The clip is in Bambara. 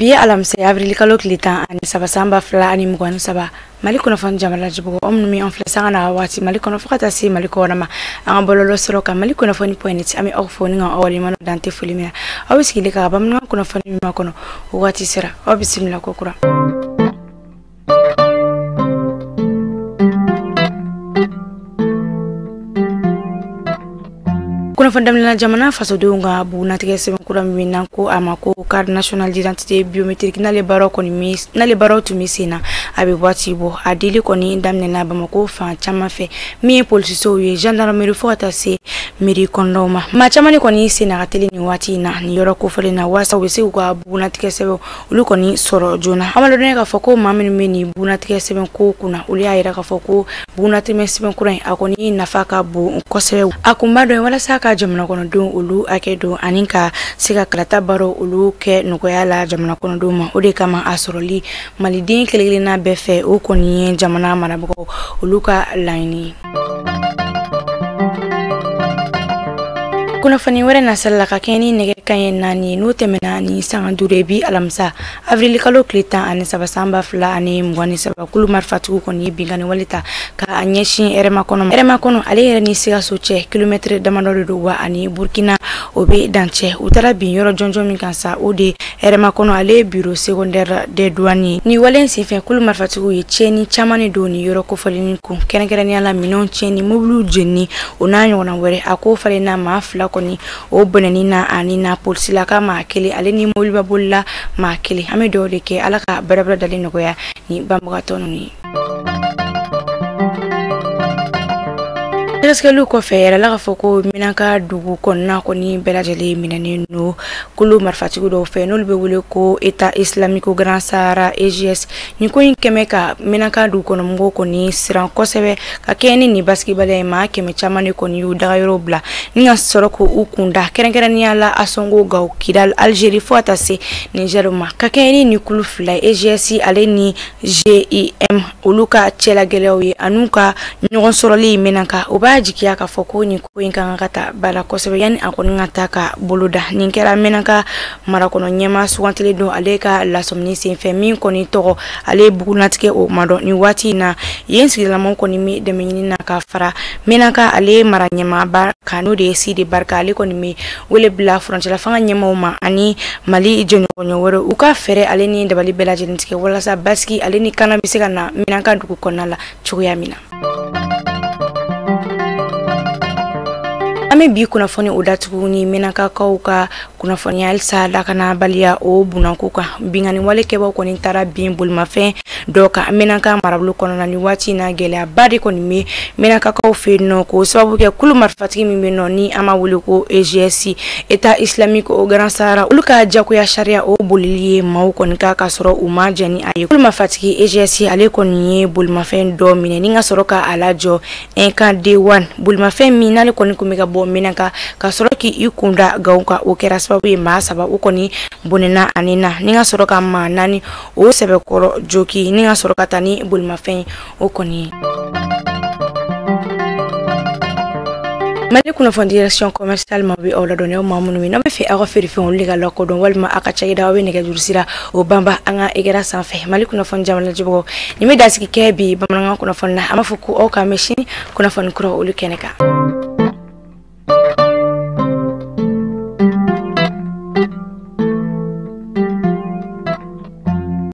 Bi ye alamisa ye, avril kalo tile 13 san 2023. Mali kunnafoni jamana lajɛbagaw, aw minnu bɛ an filɛ sanga n'a waati Mali kɔnɔ fo ka taa se Mali kɔnɔ ma, an ka bɔlɔlɔ sɔrɔ kan Mali kunnafoni point net. An bɛ aw fo ni ka aw waleɲuman dɔn dan tɛ foli min na. Aw bɛ sigilen ka bamanankan kunnafoni min makɔnɔ, o waati sera. Aw bisimila ko kura. Kunnafoni daminɛ, jamana fasodenw ka bugunnatigɛ sɛbɛn kura min na ko a ma ko carte nationale d'identité biométrique, n'ale baaraw kɔni n'ale baaraw tun bɛ sen na, a bɛ waati bɔ. A dili kɔni daminɛna Bamakɔ fan caman fɛ, min ye polisisow ye, gendarmerie, fo ka taa se mairie kɔnɔnaw ma. Maa caman de kɔni sen na ka teli nin waati in na nin yɔrɔ kofɔlen na, walasa u bɛ se k'u ka bugunnatigɛ sɛbɛn olu kɔni sɔrɔ joona. An b'a dɔn k'a fɔ ko maa minnu bɛ nin bugunnatigɛ sɛbɛn ko kunna, olu y'a yira k'a fɔ ko bugunnatigɛ sɛbɛn kura in, a kɔni nafa ka bon kosɛbɛ. A kunba dɔ ye walasa ka jamana kɔnɔdenw olu hakɛ don ani ka se ka kalata baaraw olu kɛ nɔgɔya la jamana kɔnɔdenw ma. O de kama, a sɔrɔli maliden kelen kelenna bɛɛ fɛ, o kɔni ye jamana marabagaw olu ka laɲini ye. Kunnafoni wɛrɛ nasala la, ka kɛɲɛ ni nɛgɛ kanɲɛ 4 ye, n'o tɛmɛna ni sanga 5 ye, bi alamisa avril kalo tile 13 san 2023, kulu marifatigiw kɔni ye binkanni wale ta ka a ɲɛsin Hɛrɛmakɔnɔ ma. Hɛrɛmakɔnɔ ale yɛrɛ ni Sikaso cɛ, kilomɛtiri damadɔ de don, wa ani Burkina o bɛ dancɛ. U taara bin yɔrɔ jɔnjɔn min kan sa, o de Hɛrɛmakɔnɔ ale ye bureau secondaire des douanes ye. Nin wale in senfɛ, kulu marifatigiw ye tiɲɛni caman de don nin yɔrɔ kofɔlen kun, kɛrɛnkɛrɛnnenya la minɛnw tiɲɛni, mobiliw jenini, o n'a ɲɔgɔnna wɛrɛ. A ko falenna, maa 2 kɔni o bɔnɛni na ani na polisilaka maa 1 ale ni mobiliba bolila maa 1. An bɛ dugawu de kɛ, Ala ka bɛrɛbɛrɛ dalen nɔgɔya ni banbagatɔ ninnu ye. Sɛgɛsɛgɛliw kɔfɛ, yɛrɛ la k'a fɔ ko Menaka dugu kɔnɔna kɔni bɛɛ lajɛlen minɛnen don kulu marifatigiw dɔw fɛ, n'olu bɛ wele ko État islamique Grand Sahara, EGS. Nin ko in kɛmɛ ka Menaka dugu kɔnɔmɔgɔw kɔni siran kosɛbɛ. Ka kɛɲɛ ni nin basigibaliya ye, maa 100 caman de kɔni y'u dagayɔrɔw bila ni ka sɔrɔ k'u kunda, kɛrɛnkɛrɛnnenya la Asongo, Gawo, Kidal, Algérie, fo ka taa se Niger ma. Ka kɛɲɛ ni nin kulu 2 ye, EGS ale ni GIM, olu ka cɛla gɛlɛyaw ye an'u ka ɲɔgɔn sɔrɔli Menaka, o b'a jigiya k'a fɔ ko nin ko in ka kan ka ta ba la kosɛbɛ yanni a kɔni ka taa ka boloda. Nin kɛra Menaka marakɔnɔ ɲɛmaa sugantilen don ale ka lasɔmini senfɛ, min kɔni tɔgɔ ale ye bugunnatigɛ o ma dɔn nin waati in na. Yen sigidalamaw kɔni bɛ dɛmɛ ɲini na ka fara Menaka ale mara ɲɛmaaba kan, n'o de ye Sidi Barika. Ale kɔni bɛ wele bila furancɛla fanga ɲɛmaaw ma ani Mali jɛɲɔgɔn wɛrɛ, u ka fɛɛrɛ ale ni dabali bɛɛ lajɛlen tigɛ walasa basigi ale ni kana bɛ se ka na Menaka dugu kɔnɔna la cogoya min na. An bɛ bi kunnafoni o datugu ni Menakakaw ka kunnafoni halisa lakanabaliya o bunako kan. Binkanni wale kɛbaw kɔni taara bin bolimafɛn dɔ kan Menaka marabolo kɔnɔna ni waati in na. Gɛlɛyaba de kɔni bɛ Menakakaw fɛ yen nɔ, k'o sababu kɛ kulu marifatigi min bɛ nɔ ni an b'a wele ko EGS, État islamique au Grand Sahara, olu ka jagoya sariya o bolili ye maaw kɔni ka sɔrɔ u ma jɛn ni a ye. Kulu marifatigi EGS ale kɔni ye bolimafɛn dɔ minɛ ni ka sɔrɔ ka a lajɔ 1 D1, bolimafɛn min n'ale kɔni tun bɛ ka bɔ Menaka ka sɔrɔ k'i kunda Gawo kan. O kɛra sababu ye maa 3 o kɔni bɔnɛna ani na, ni ka sɔrɔ ka maa 4 o sɛbɛkɔrɔ joki, ni ka sɔrɔ ka taa ni bolimafɛn o kɔni ye. Mali kunnafoni direction commerciale ma bɛ aw ladɔnniya, maa minnu bɛ n'aw bɛ fɛ aw ka feerefɛnw olu de ka lakodɔn walima aw ka cakɛda, aw bɛ nɛgɛjuru sira o banba an ka écran sanfɛ. Mali kunnafoni jamana lajɛbagaw, nin bɛ dasigi kɛ bi bamanankan kunnafoni na. An b'a fɔ ko aw k'an mɛn sini kunnafoni kura olu kɛnɛ kan.